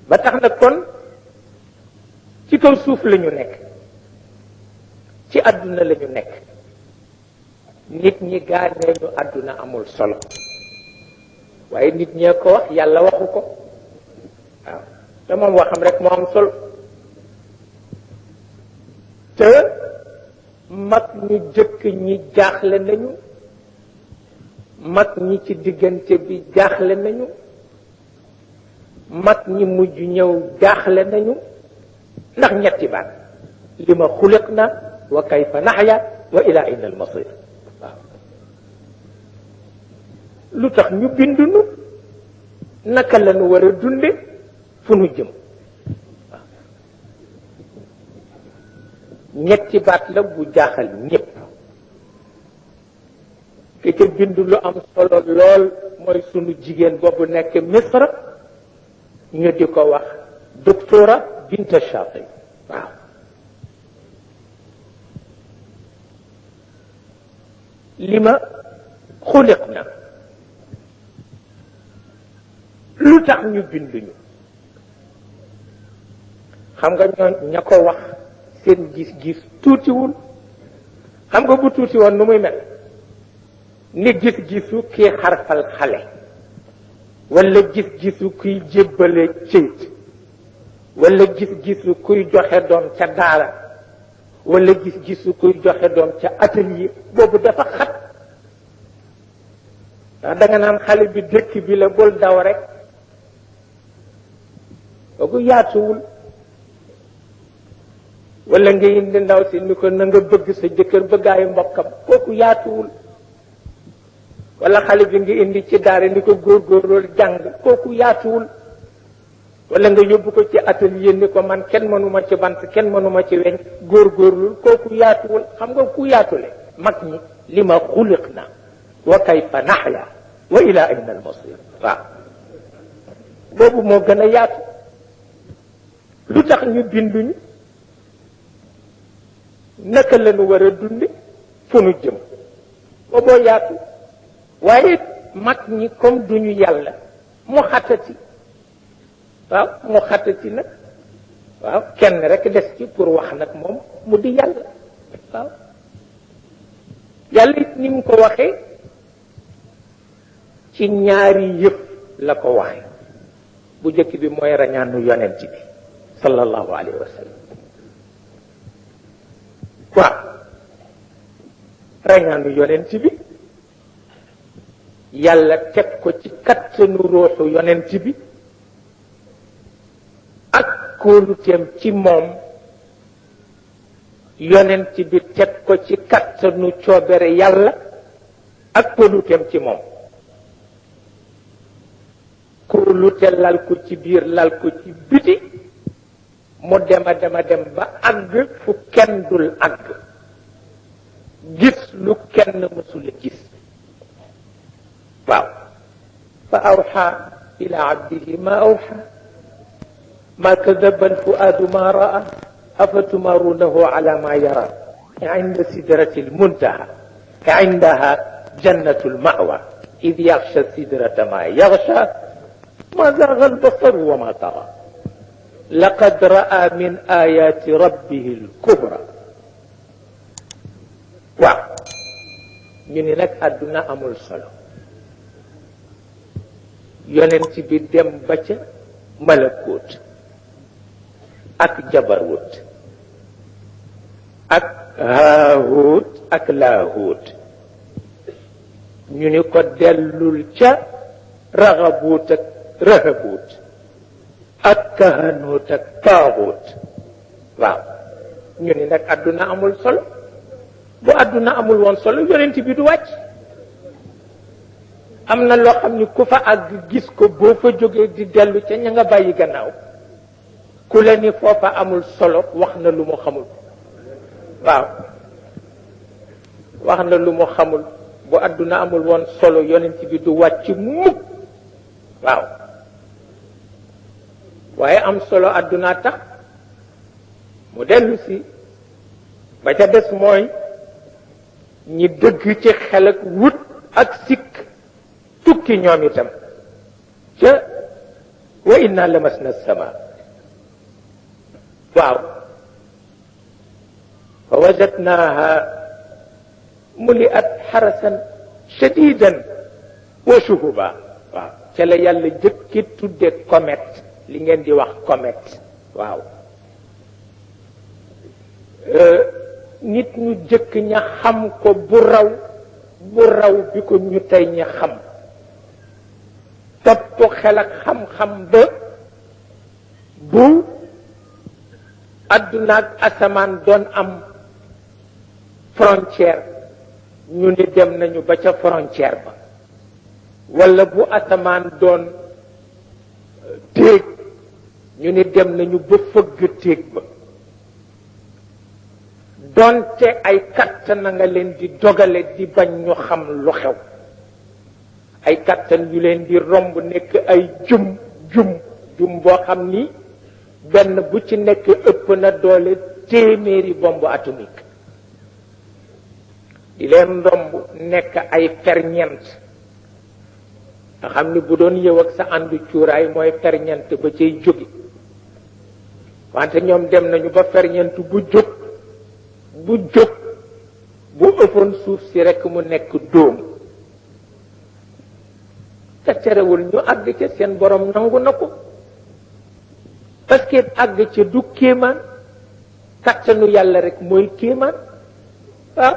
ba tax na kon ci kaw suuf lañu nekk, ci àdduna lañu nekk. nit ñi gaa nee ñu àdduna amul solo, waaye nit ñee ko wax, yàlla waxu ko. waaw te moom waxam rek moo am solo. te mag ñu jëkk ñi jaaxle nañu, mag ñi ci diggante bi jaaxle nañu, mag ñi mujj ñëw jaaxle nañu, ndax ñetti baat: li ma xuliq na wa kayfa naxya wa ila ayna al masir. waaw lu tax ñu bindunu, naka la ñu war a dunde, fu nu jëm. waaw ñetti baat la bu jaaxal ñépp. ki ca bind lu am solo lool mooy sunu jigéen boobu nekk Misra, ñu di ko wax doctora Binta Shaafi. waaw li ma xuliq na, lu tax ñu binduñu. xam nga ña ko wax seen gis-gis tuutiwul. xam nga bu tuuti woon nu muy mel ni gis-gisu kii xarfal xale, wala gis-gisu kuy jébbale cëyt, wala gis-gisu kuy joxe doom ca daara, wala gis-gisu kuy joxe doom ca atelier. boobu dafa xat, ndax da nga naan xale bi dëkk bi la, bul daw rek. kooku yaatuwul. wala nga indi ndaw si ni ko na nga bëgg sa jëkkër bëggaayu mbokkam, kooku yaatuwul. wala xale bi nga indi ci daara ni ko góorgóorlu jàng, kooku yaatuwul. wala nga yóbbu ko ci atelier ni ko man kenn mënuma ci bant, kenn mënuma ci weñ, góorgóorlu, kooku yaatuwul. xam nga ku yaatule? mag ñi li ma xuliq na wa kayfa naxya wa ila ayna al masir. waaw boobu moo gën a yaatu. lu tax ñu binduñu, naka la ñu war a dunde, fu nu jëm, booboo yaatu. waaye mag ñi comme duñu yàlla, mu xatati. waaw mu xatati nag. waaw kenn rek des ci pour wax nag moom mu di yàlla. waaw yàlla it ni mu ko waxee ci ñaari yëpp la ko waxee. bu jëkk bi mooy rañaanu yonent bi sallallahu alayhi wa sallam. waaw rañaanu yonent bi yàlla teg ko ci kattanu ruuxu yonent bi ak kóoluteem ci moom. yonent bi teg ko ci kattanu coobere yàlla ak kóoluteem ci moom. kóolute lal ko ci biir, lal ko ci biti, mu dem ba àgg fu kenn dul àgg, gis lu kenn mësula gis. waaw fa awxa ila abdihi ma awxa ma kadaba alfuaadu ma raa afatumarunahu ala ma yara inda sidrati almuntaha indaha jannatu almawa id yaxsha sidrata ma yaxsha ma zaga albasaru wa ma tara laqad raa min ayati rabbihi alkubra. waaw ñu ni nag àdduna amul solo. yonent bi dem ba ca malakut ak jabarut ak haahut ak laahut, ñu ni ko dellul ca raxabut ak rahabut ak kahanut ak taaxut. waaw ñu ni nag àdduna amul solo. bu àdduna amul woon solo yonent bi du wàcc. am na loo xam ni ku fa àgg gis ko, boo fa jógee di dellu ca ña nga bàyyi gannaaw. ku la ni foofa amul solo wax na lu mu xamul. waaw wax na lu mu xamul. bu àdduna amul woon solo yonent bi du wàcc mukk. waaw waaye am solo àdduna tax mu dellu si. ba ca des mooy ñi dëgg ci xel ak wut ak sikk tukki ñoom itam ca wa inna lamasna sama waaw fa wajadnaha muliat xarasan shadidan wa shuhuba waaw ca la yàlla jëkki tudde comète li ngeen di wax comète waaw nit ñu jëkk ña xam ko bu raw bi ko ñu tey ña xam topp xel ak xam-xam ba bu àdduna ak asamaan doon am frontière ñu ni dem nañu ba ca frontière ba walla bu asamaan doon téeg ñu ni dem nañu ba fëgg téeg ba donte ay kattan na nga leen di dogale di bañ ñu xam lu xew ay kattan yu leen di romb nekk ay jum boo xam ni benn bu ci nekk ëpp na doole téeméeri bombe atomique di leen romb nekk ay ferñeent nga xam ni bu doon yow ak sa àndu cuuraay mooy ferñeent ba cay jóge wante ñoom dem nañu ba ferñeent bu jóg bu ëppoon suuf si rekk mu nekk dóom te terewul ñu àgg ca seen borom nangu na ko parce que àgg ca du kéemaan kattanu yàlla rekk mooy kéemaan waaw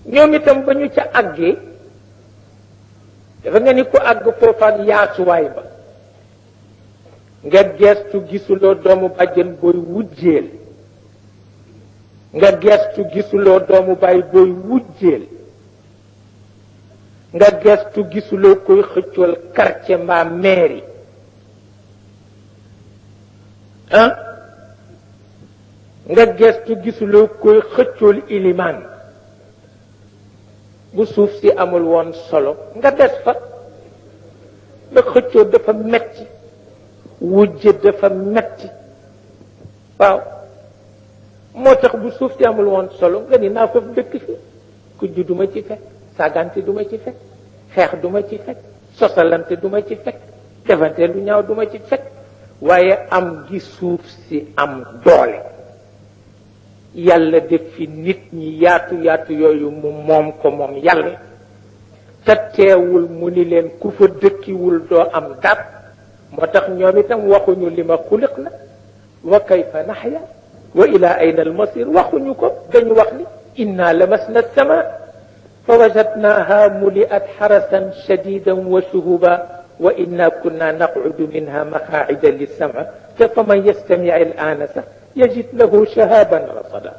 ñoom itam ba ñu ca àggee dafa nga ni ku àgg foofaak yaasuwaay ba nga geestu gisuloo doomu bàjjen booy wujjeel nga geestu gisuloo doomu baay booy wujjeel nga geestu gisuloo koy xëccool quartier mbaa mairie nga geestu gisuloo koy xëccool ilimaan bu suuf si amul woon solo nga des fa la xëccoo dafa metti wujje dafa metti waaw moo tax bu suuf si amul woon solo nga ni naa foofu dëkk fi kujj duma ci fekk sagante duma ci fekk xeex duma ci fekk sosalante duma ci fekk defante lu ñaaw duma ci fekk waaye am gi suuf si am doole yàlla def fi nit ñi yaatu yooyu mu moom ko moom yàlla te teewul mu ni leen ku fa dëkkiwul doo am dab moo tax ñoom itam waxuñu li ma xuliq na wa kayfa naxya wa ila ayna almasir waxuñu ko dañu wax ni inna lamasna sama fa wajadnaha muliat xarasan shadidan wa shuhuba wa inna kunna naqcudu minha maqaacida lissama te fa man yastamic al'aana sax yajid lahu shahaban rasada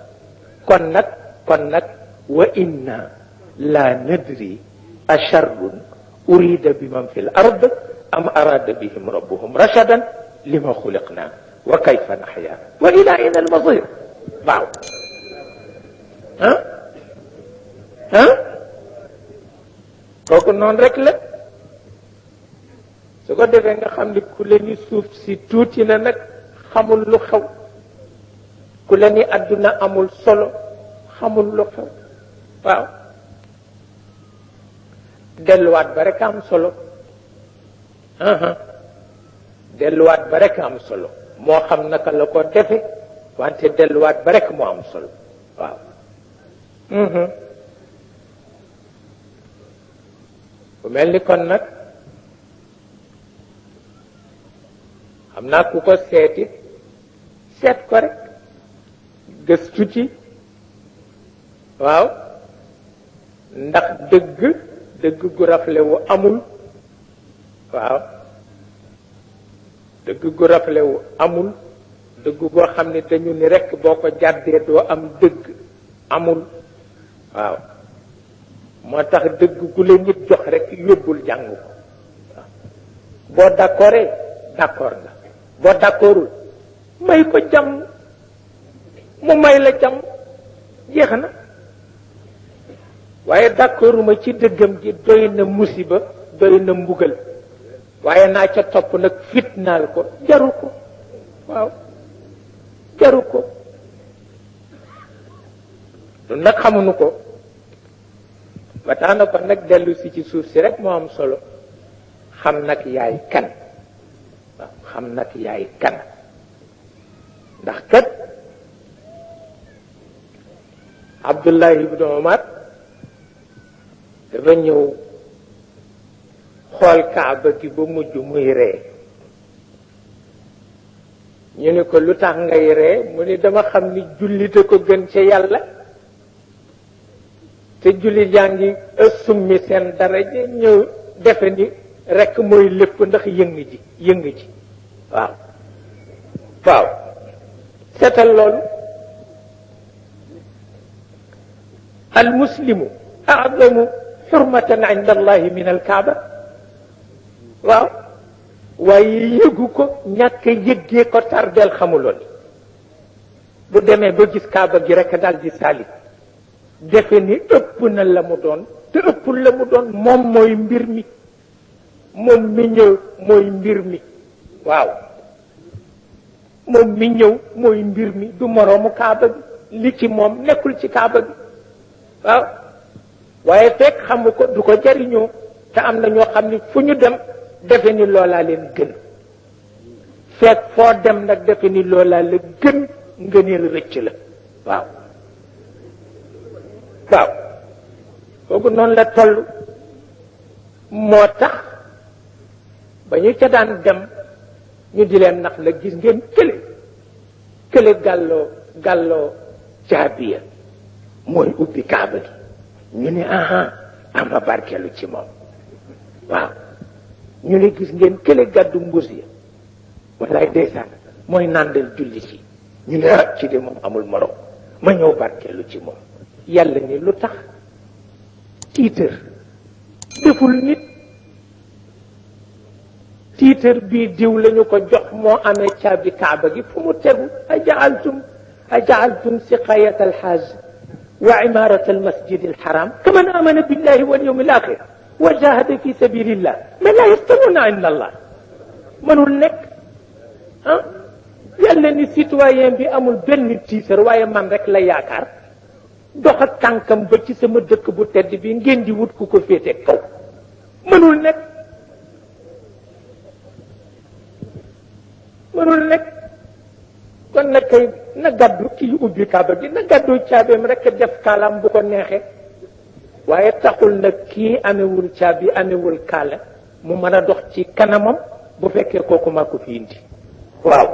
kon nag wa inna la nadri asharrun urida biman fi l ard am arada bihim rabbuhum rashadan lima xuliqna wa kayfa naxya wa ila ayna almasir waaw kooku noonu rek la su ko defee nga xam ni ku la ni suuf si tuuti na nag xamul lu xew ku la ni àdduna amul solo xamul lu xew waaw delluwaat ba rek am solo delluwaat ba rek am solo moo xam naka la ko defe wante delluwaat ba rek moo am solo waaw bu mel ni kon nag xam naa ku ko seeti seet ko rek gëstu ci waaw ndax dëgg gu rafle wu amul waaw dëgg gu rafle wu amul dëgg goo xam ne dañu ni rekk boo ko jàddee doo am dëgg amul waaw moo tax dëgg gu la nit jox rekk yóbbul jàng ko waaw boo d'accordee d'accord nga boo d'accordul may ko jàmm mu may la jàmm jeex na waaye d'accorduma ci dëggam ji doy na musiba doy na mbugal waaye naa ca topp nag fitnaal ko jaru ko waaw jaru ko lu nag xamuñu ko ba tax na ko nag dellu si ci suuf si rek moo am solo xam nag yaay kan waaw xam nag yaay kan ndax kat Abdullahi ibn Umar dafa ñëw xool kaaba gi ba mujj muy ree ñu ne ko lu tax ngay ree mu ne dama xam ni jullite ko gën ca yàlla te jullit yaa ngi summi seen daraja ñëw defe ni rekk mooy lépp ndax yëng ji waaw waaw seetal loolu al muslimu a'zamu xurmatan inda allahi min al kaaba waaw waaye yëgu ko ñàkk yëggee ko tardeel xamuloon bu demee ba gis kaaba gi rekk daal di saalit defe ni ëpp na la mu doon te ëpp la mu doon moom mooy mbir mi moom mi ñëw mooy mbir mi waaw moom mi ñëw mooy mbir mi du moroomu kaaba gi li ci moom nekkul ci kaaba gi waaw waaye fekk xamu ko du ko jariñoo te am na ñoo xam ni fu ñu dem defe ni loolaa leen gën fekk foo dem nag defe ni loolaa la gën ngëneel rëcc la waaw waaw kooku noonu la toll moo tax ba ñu ca daan dem ñu di leen nax la gis ngeen kële gàlloo caabiya mooy ubbi kaaba gi ñu ne aha ama barkeelu ci moom waaw ñu ne gis ngeen kële gàddu mbuus ya wallaay ndeysaan mooy nàndal julli ci ñu ne ah ci de moom amul morom ma ñëw barkeelu ci moom yàlla ni lu tax tiitër deful nit tiitër bii diw lañu ko jox moo amee caabi kaaba gi fu mu tegu ajaaltum siqayat alxaaj wa imarat almasjid alxaram kaman amana billahi wal yawm alaxir wa jahada fi sabilillah mais la yastawuna inda allah mënul nekk ah yàlla ni citoyen bi amul benn tiitër waaye man rek la yaakaar dox ak tànkam ba ci sama dëkk bu tedd bi ngeen di wut ku ko féete kaw mënul nekk kon nag kay na gàddu kii ubbi kaaba gi na gàddu caabeem rek def kaalam bu ko neexee waaye taxul nag kii amewul caabi amewul kaala mu mën a dox ci kanamam bu fekkee kooku maa ko fi indi waaw